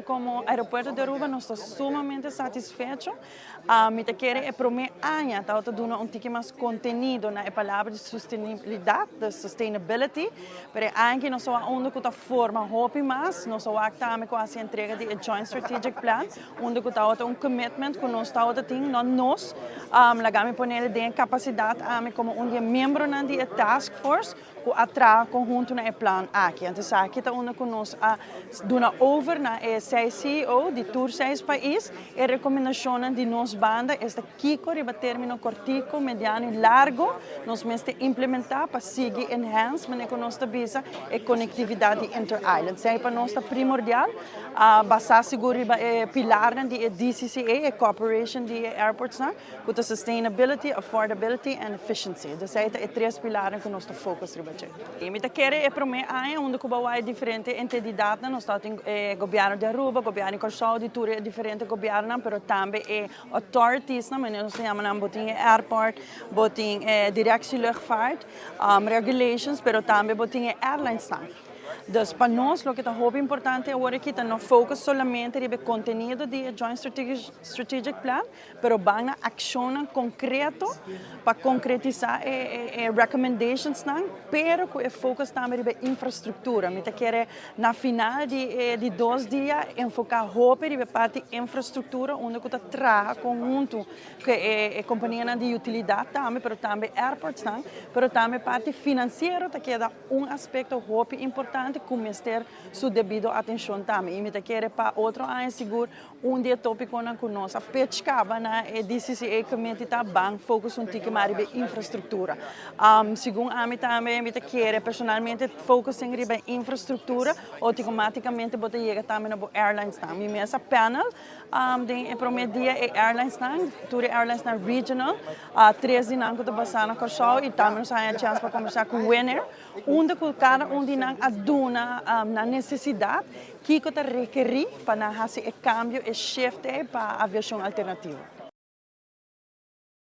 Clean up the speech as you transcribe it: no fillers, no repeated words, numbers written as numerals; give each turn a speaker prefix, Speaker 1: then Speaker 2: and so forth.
Speaker 1: Como Aeropuerto di Aruba nos ta sumamente satisfecho. Mi ta kere e prome aña ta duna un tiki mas contenido na e palabra di sostenibilidad, di sustainability, pero e aña aki nos a unda cu ta forma hopi mas, nos a tambe cu e entrega di Joint Strategic Plan, unda cu ta un commitment cu nos ta tin, no nos, laga mi pone den capacidad ami como un di miembro di task force cu a traha conhunto na e plan aki. Anto, aki ta unda cu nos a duna over na e CEO di tur seis pais e recomendacion di nos banda ta kico riba termino cortico, mediano y largo nos mester implementa pa sigui enhance manera cu nos ta bisa e conectividad di inter-island. Esey pa nos ta primordial, basa sigur riba e pilar di DCCA, e cooperation di airports na, cu sustainability, affordability and efficiency. Esey ta e tres pilar cu nos ta focus riba dje. Y mi ta kere e prome aña unda cu bay diferente entidad, nos tin gobierno di Aruba, gobierno di Corsou, di tur diferente gobierno, pero tambe e authorities, na manera nos yama nan, bo tin airport, bo tin Directie Luchtvaart, regulations, pero tambe bo tin airlines nan. Dus pa nos, loke ta hopi importante awor aki ta no focus solamente riba contenido di Joint Strategic Plan, pero ban na accion concreto pa concretisa e recommendations nan, pero cu e focus tambe riba infrastructura. Mi ta kere na final di 2 dia enfoca hopi riba parti infrastructura, unda cu ta traha conhunto cu e compania di utilidad tambe, pero tambe airports nan, pero tambe parti financiero ta keda un aspecto hopi importante cu mester su debido atencion tambe. Y mi ta kere pa otro aña sigur un di e topico nan cu nos a pitch caba na e DCCA committee ta ban focus un tiki mas riba infrastructura. Segun ami tambe, mi ta kere personalmente, focusing riba infrastructura, automaticamente bo ta yega tambe na bo airlines nan. Mi mes a panel den e prome dia e airlines nan, tur airlines nan regional, tres di nan cu ta basa na Corsou y tambe nos a haya chance pa combersa cu Winair, unda cu cada un di nan a duna nan necesidad, kico ta rekeri pa nan haci e cambio, e shift pa aviacion alternativo.